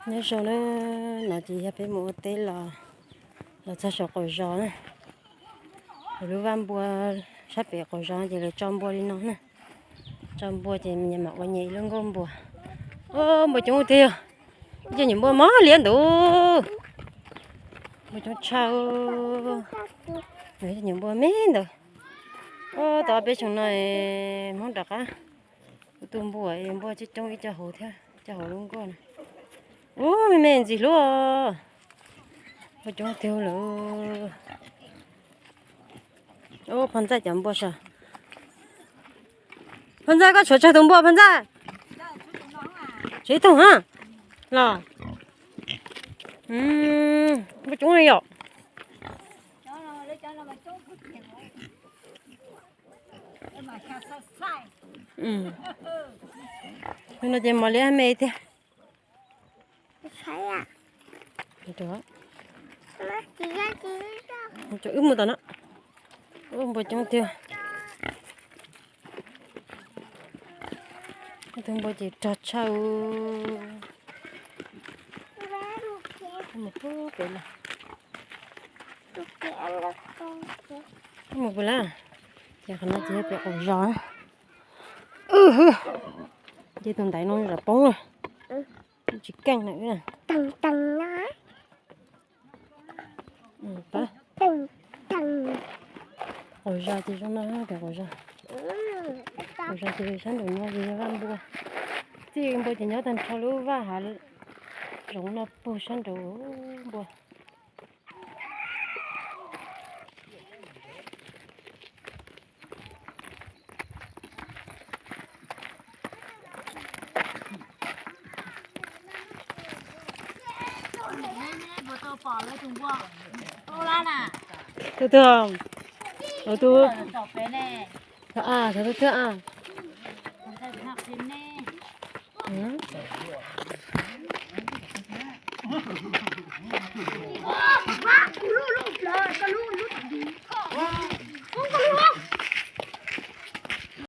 Nyob zoo na, no ces yog peb mus ua teb los, los txog saum qaum zos na. Lawv lub vaj npua sab pem qaum zos ces lawv tso npua li no na. Tso npua ces nyias mam ua nyias ib lub nkuaj npua. Npua coob tiag, ib co nyuam npua mob liab ntawd. Npua coob tshaj. Ib co nyuam npua me ntawd. Tau ob peb xyoos no Hmoob rov qab ua tus npua, npua coob coob ib co hauv thiab, ib co hauv lub nkuaj na. Ub, me me ntxim hlub os. Npua coob tiag lawm. Ub, Phaj Ntxaij cov npua sav. Phaj Ntxaij, koj tshuav tsawg tus npua Phaj Ntxaij? Tshuav ib tug hab los? Npua coob li yom. No ces mos liab me tiag. Wb mus tom no. Ub, npua coob tiag. Tus npua ces rog tshaj. Mus pem no. Mus pem lawm. Ces qhov no ces yog pem qaum zos. Ces tus ntaiv no zam poob, tsis keej na. Qaum zos ces zoo no, pem qaum zos. Qaum zos ces sab nraum no ces yog vaj npua. Txij npua ces nyob tag nrho lub vaj hav zoov no puag sab nraum npua. Tus twg? Tus twg? Thov a, thov tus twg a?